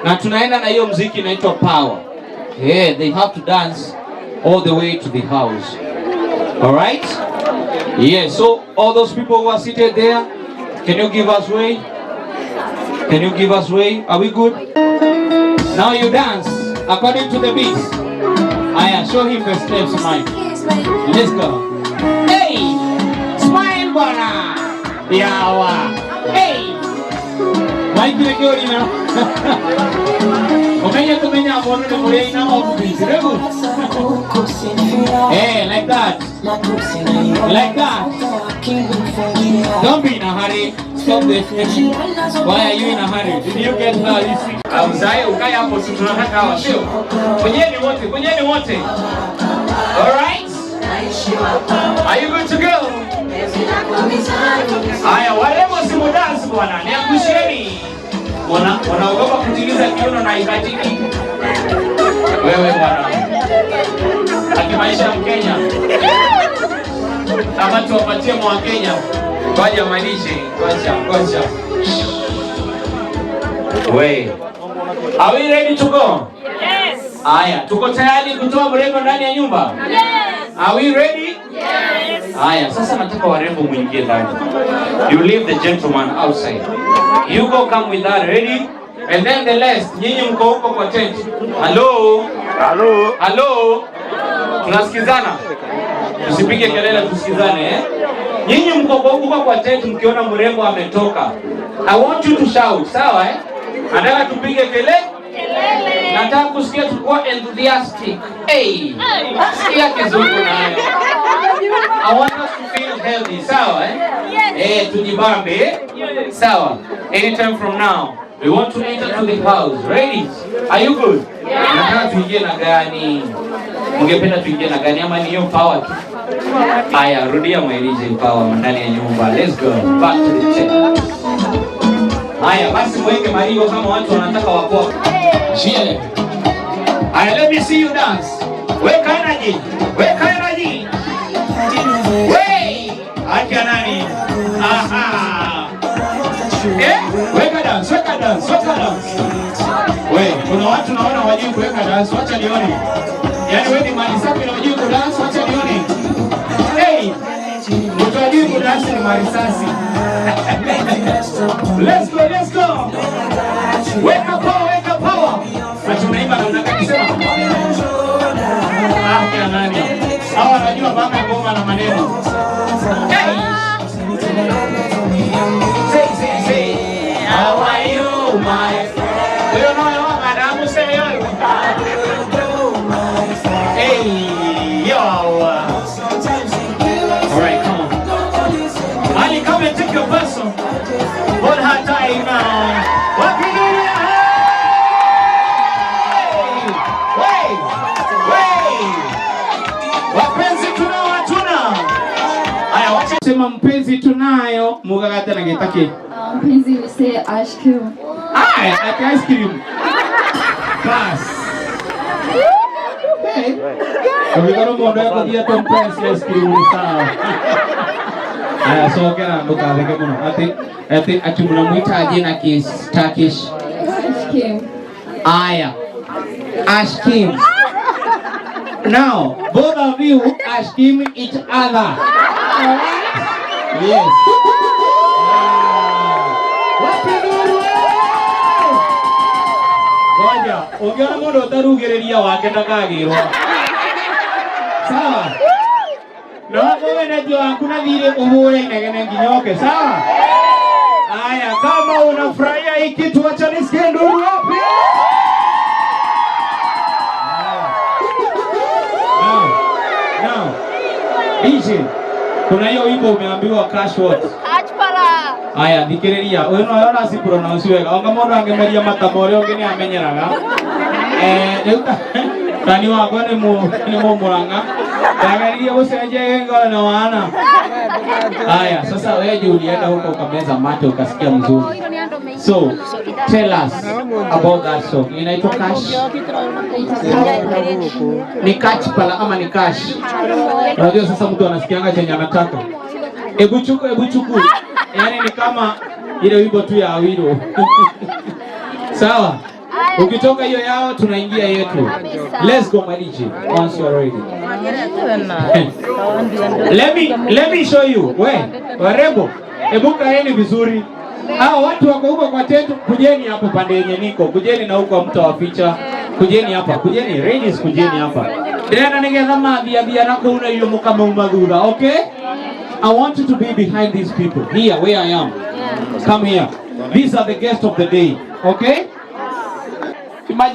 Na tunaenda na hiyo mziki inaitwa Power. Yeah, they have to dance all the way to the house. All right? Yeah, so all those people who are seated there, can you give us way? Can you give us way? Are we good? Now you dance according to the beats. Aya, show him the steps, Mike. Let's go. Hey! Smile, bwana! Yawa! Hey! Mike reke orina. Umenye tumenya mono ne muri ina off beat. Rebu. Hey, like that. Like that. Don't be in a hurry. Stop this. Why are you in a hurry? Did you get her this? Mzae ukae hapo, si tunataka hawa, sio? Kujeni wote, kujeni wote. All right? Are you good to go? Haya, warembo si mudance bwana, niangushieni. Wanaogopa kutiliza kiuno na ikatiki. Wewe bwana. Akimaisha Mkenya. Kama tuwapatie mwa Kenya. Ngoja malishe, ngoja, ngoja. We. Are we ready to go? Yes. Haya, tuko tayari kutoa mrembo ndani ya nyumba? Yes. Are we ready? Yes. Haya, sasa nataka warembo muingie ndani. You leave the gentleman outside. You go come with that ready? And then the rest, nyinyi mko huko kwa tent. Hello? Halo. Hello? Tunasikizana? Tusipige kelele, tusikizane, eh? Nyinyi mko kwa huko kwa tent mkiona mrembo ametoka. I want you to shout, sawa, eh? Nataka tupige kelele. Nataka kusikia tukua enthusiastic. Hey, sikia kizungu nayo. I want us to feel healthy, sawa, eh? Yes. Eh, tujibambe, eh? Sawa. Anytime from now, we want to enter to the house. Ready? Are you good? Nataka tuingie na gani? Mungependa tuingie na gani ama ni hiyo Power tu? Haya, rudia my DJ, Power ndani ya nyumba. Let's go. Back to the tent. Haya, basi mweke maringo kama watu wanataka wapoa. Yeah. Haya, let me see you dance. Weka energy. Weka energy. Wey! Akia nani? Aha. Eh? Weka dance, weka dance, weka dance. We, kuna watu naona wajui kuweka dance, wacha nione. Yaani wewe ni mali safi na hujui kudance, wacha nione. Hey! Mtu hajui kudance ni marisasi. Let's go, let's go. Weka power, weka power. Ati unaimba na unataka kusema. Ah, kina nani? Hawa wanajua baka ngoma na maneno. Hey! Say, say, say. How are you, my friend? We don't know what madam say. Hey, yo. All right, come on. Ali, come and take your person. Hold her tight now. Wapi dunia? Hey! Hey! Hey! Wapenzi tunao, hatuna? Haya, wacha sema mpenzi tunayo mugagate na gitaki. Mpenzi, we say aşkım. Aya, ati ice cream. Pass. Hey. Ũngĩkorwo mũndũ ekũthiĩ atĩ mpenzi ice cream ni sawa. Aya, cokera ndũkatheke mũno. Ati mnamuita aje na kis Turkish? Aşkım. Aya. Aşkım. Now, both of you aşkım each other. Alright? Yes. Ah. Wapi nuru? Ngoja, ũngĩona mũndũ ũtarugĩrĩria wake ndakagĩrwo. Sawa? No wenetio waku na thirĩ ũhũre inegene nginya oke, sawa? Aya, kama unafurahia hii kitu acha nisikie nduru wapi? Haya. Now, now, DJ, kuna hiyo wimbo umeambiwa Cash what? Aya, thikĩrĩria, ũyũ no ũra ci pronounce wega. Anga mũndũ angĩmeria mata ma ũrĩa ũngĩ nĩ amenyeraga. Eh, rĩu tani wakwa nĩ mũmũrang'a. Ndageririe gũcenjia ngoro na wana. Haya, sasa wewe juu ulienda huko ukameza mate ukasikia mzuri. So, tell us about that song. Inaitwa Cash? Ni Cash pala ama ni Cash? Unajua sasa mtu anasikianga chenye anataka. Ebu chuku, ebu chuku. Yaani ni kama ile wimbo tu ya Awilo. Sawa? Ukitoka hiyo yao tunaingia yetu. Let's go, my DJ. Once you are ready. Let me show you. We, warembo, hebu kaeni vizuri. Hao watu wako huko kwa tent, kujeni hapo pande yenye niko. Kujeni na huko mtawaficha. Kujeni hapa, kujeni ladies, kujeni hapa. Ndĩrenda nĩgetha mathia na kũu na irio mũkamauma thutha, okay? I want you to be behind these people. Here, where I am. Come here. These are the guests of the day, okay? Imagine.